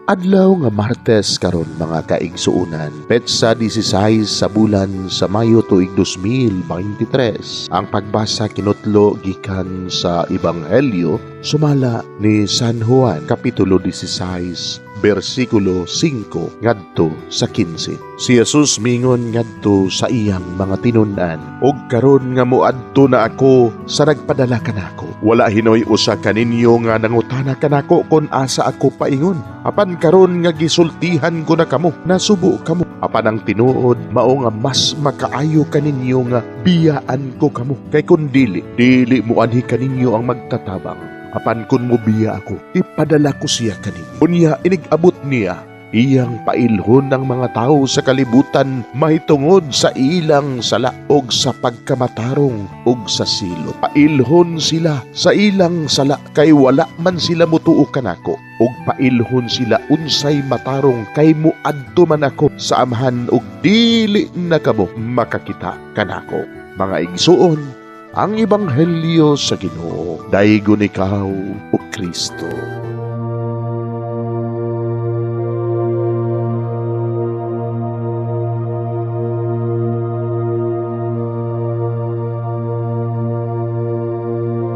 Adlaw nga Martes karon, mga kaigsuonan, petsa 16 sa bulan sa Mayo, tuig 2023. Ang pagbasa kinutlo gikan sa Ebanghelyo sumala ni San Juan, kapitulo 16, bersikulo 5 ngadto sa 15. Si Jesus mingon ngadto sa iyang mga tinun-an, "Og karon nga moadto na ako sa nagpadala kanako, wala hinoy usa kaninyo nga nangutana kanako kon asa ako paingon. Apan karon nga gisultihan ko na kamo, nasubo kamo. Apan ang tinuod mao nga mas makaayo kaninyo nga biyaan ko kamo. Kay kun dili, dili moanhi kaninyo ang magtatabang. Apan kun mobiya ako, ipadala ko siya kaninyo. Unya inig-abot niya, iyang pailhon ang mga tao sa kalibutan mahitungod sa ilang sala og sa pagkamatarong ug sa silot. Pailhon sila sa ilang sala kay wala man sila mutuo kanako, ug pailhon sila unsay matarong kay muadto man ako sa Amahan ug dili na kamo makakita kanako." Mga igsuon, ang ebanghelyo sa Ginoo. Daygon ikaw, o Kristo.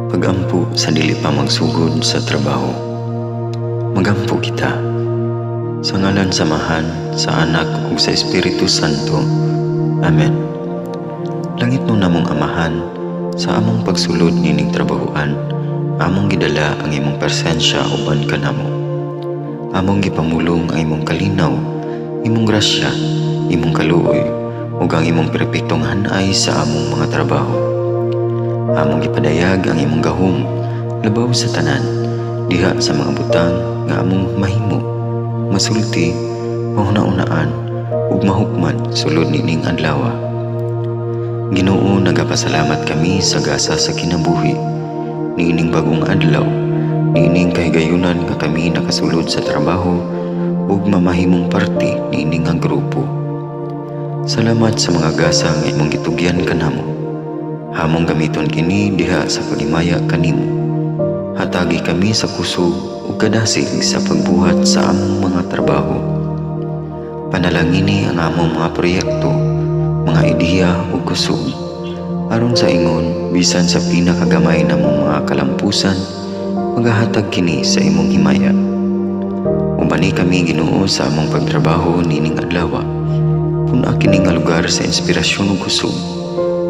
Pagampo sa dili pa magsugod sa trabaho. Magampo kita. Sa ngalan sa Amahan, sa Anak ug sa Espiritu Santo. Amen. Langitnon namong Amahan, sa among pagsulod nining trabahoan, among gidala ang imong presensya uban kanamo. Among gipamulong ang imong kalinaw, imong grasya, imong kaluoy, ug ang imong perpektong hanay sa among mga trabaho. Among gipadayag ang imong gahom labaw sa tanan diha sa mga butang nga among mahimo, masulti, mahuna-unaan ug mahukman sulod nining adlaw. Ginoo, nagapasalamat kami sa gasa sa kinabuhi niining bagong adlaw, niining kahigayunan nga kami nakasulod sa trabaho ug mamahimong parte niini nga grupo. Salamat sa mga gasa nga imong gitugyan kanamo. Among gamiton kini diha sa paghimaya kanimo. Hatagi kami sa kusog ug kadasig sa pagbuhat sa among mga trabaho. Panalangini ang among mga proyekto, mga ideya ug kusog. Aron sa ingon, bisan sa pinakagamay namong mga kalampusan, magahatag kini sa imong himaya. Ubani kami, Ginoo, sa among pagtrabaho nining adlaw. Pun-a kini nga lugar sa inspirasyon ug kusog.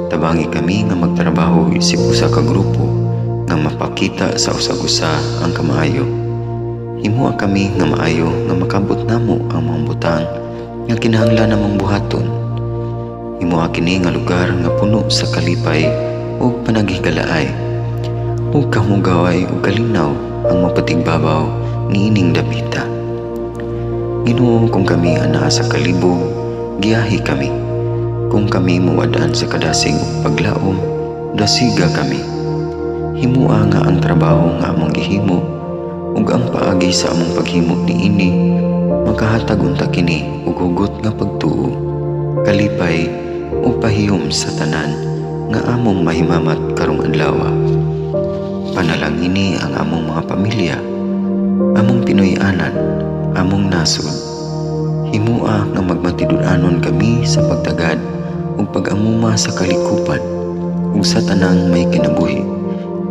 Tabangi kami nga magtrabaho isip usa ka grupo nga mapakita sa usag-usa ang kamaayo. Himoa kami nga maayo nga makabot namo ang mga butang nga kinahanglan namong buhaton. Himoa kini nga lugar nga puno sa kalipay ug panaghigalaay, ug kahugaway ug kalinaw ang mapatigbabaw niining dapita. Ginoo, kung kami anaa sa kalibog, giyahi kami. Kung kami mawad-an sa kadasig ug paglaom, dasiga kami. Himoa nga ang trabaho nga among gihimo ug ang paagi sa among paghimo niini makahatag unta kini og hugot nga pagtuo, kalipay ug pahiyom sa tanan nga among mahimamat karong adlaw. Panalangini ang among mga pamilya, among Pinoy-anan, among nasod. Himoa nga magmatinud-anon kami sa pagtagad ug pag-amuma sa kalikupan ug sa tanang may kinabuhi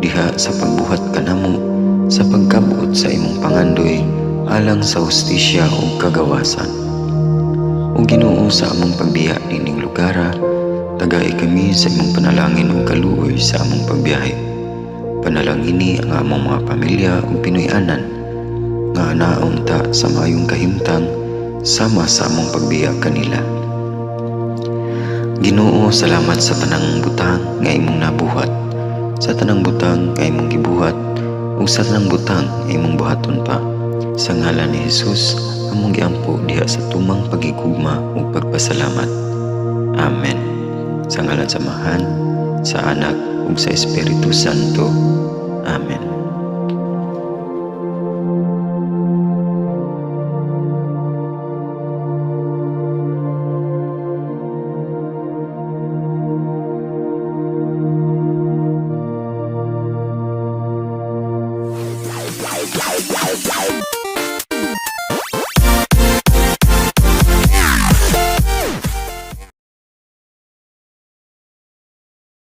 diha sa pagbuhat kanamo sa pagkabot sa imong pangandoy alang sa hustisya ug kagawasan. O Ginoo, sa among pagbiya nining lugara, tagai kami sa imong panalangin ug kaluoy sa among pagbiyahe. Panalangini ang among mga pamilya ug Pinoy-anan nga anaa unta sa maayong kahimtang sama sa among pagbiya kanila. Ginoo, salamat sa tanang butang nga imong nabuhat, sa tanang butang nga imong gibuhat, ug sa tanang butang nga imong buhaton pa. Sa ngalan ni Jesus, among giampo diha sa tumang paghigugma ug pagpasalamat. Amen. Sa ngalan sa Amahan, sa Anak ug sa Espiritu Santo. Amen.